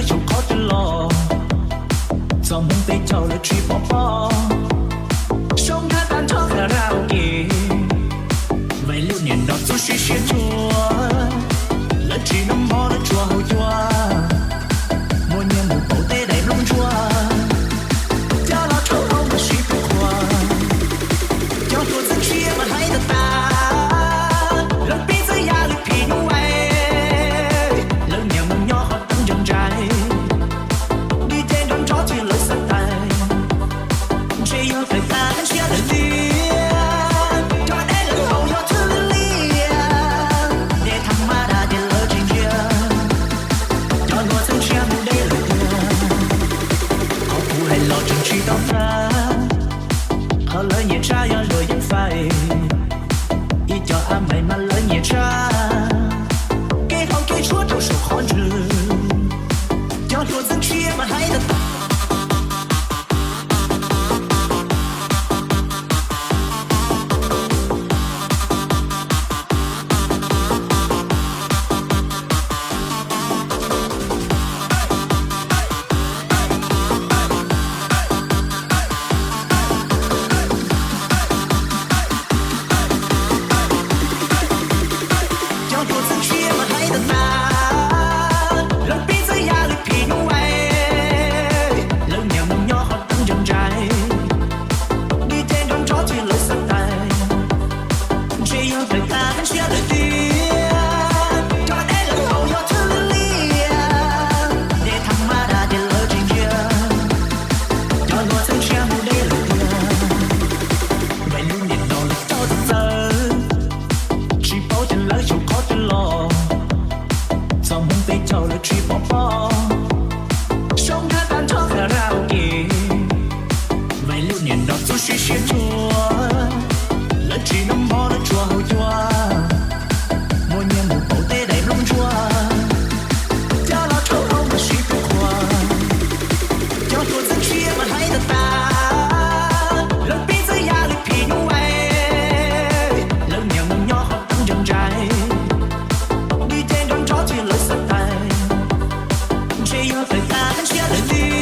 xyaum qhov twg los, txog hnub peb caug lawv tsis pom pob. Soob nrhab tag nrho karaoke, vais lub niam no txuj siab siab tsuag, lawv tsis noj mov lawv tsuas haus cua, muaj nyiaj mus pauv teb daim nplooj ntsuab, coj los rhaub rau mas sib pw qhuas. Cov hluas txeeb siab mas hais tas tas, lawv pib txawj ya lwm phim nyuj vais, lawv niam mus nyob qhov teeb ntsa ntsais, dig ce nrov nrov tsis lawv xav tais. Ntshe yog tawm tas ib siab tawm tiag, cov dej lawv haus yog thwj lias, dej thaj mab dab ces lawv tsis ntsia. Cov hluas txeeb siab mus deb lawm tiag, qhov kuv hais los tseem tsis tau tag, qhov lawv nyiam tshaj yog luag yeeb fais, ib co ab mais mas lawv nyiam tshaj, kev haus kev tshuab rau saum qhov ntswg. Cov hluas txeeb siab mas hais tas tas. Cov hluas txeeb siab mas hais tas tas, lawv pib txawj ya lwm phim nyuj vais, lawv niam mus nyob qhov teeb ntsa ntsais, dig ce nrov nrov tsis lawv xav tais. Ntshe yog tawm tas ib siab tawm tiag, cov dej lawv haus yog thwj lias, dej thaj mab dab ces lawv tsis ntsia. Cov hluas txeeb siab mus deb lawm tiag, vais lub niam no lawv coj txawv txawv, tsis paub tias lawv xyaum qhov twg los, txog hnub peb caug lawv tsis pom pob. Soob nrhab tag nrho karaoke, vais lub niam no txuj siab siab tsuag, lawv tsis noj mov lawv tsuas haus cua, muaj nyiaj mus pauv teb daim nplooj ntsuab, coj los rhaub rau mas sib pw qhuas. Cov hluas txeeb siab mas hais tas tas, lawv pib txawj ya lwm phim nyuj vais, lawv niam mus nyob qhov teeb ntsa ntsais, dig ce nrov nrov tsis lawv xav tais. Ntshe yog tawm tas ib siab tawm tiag,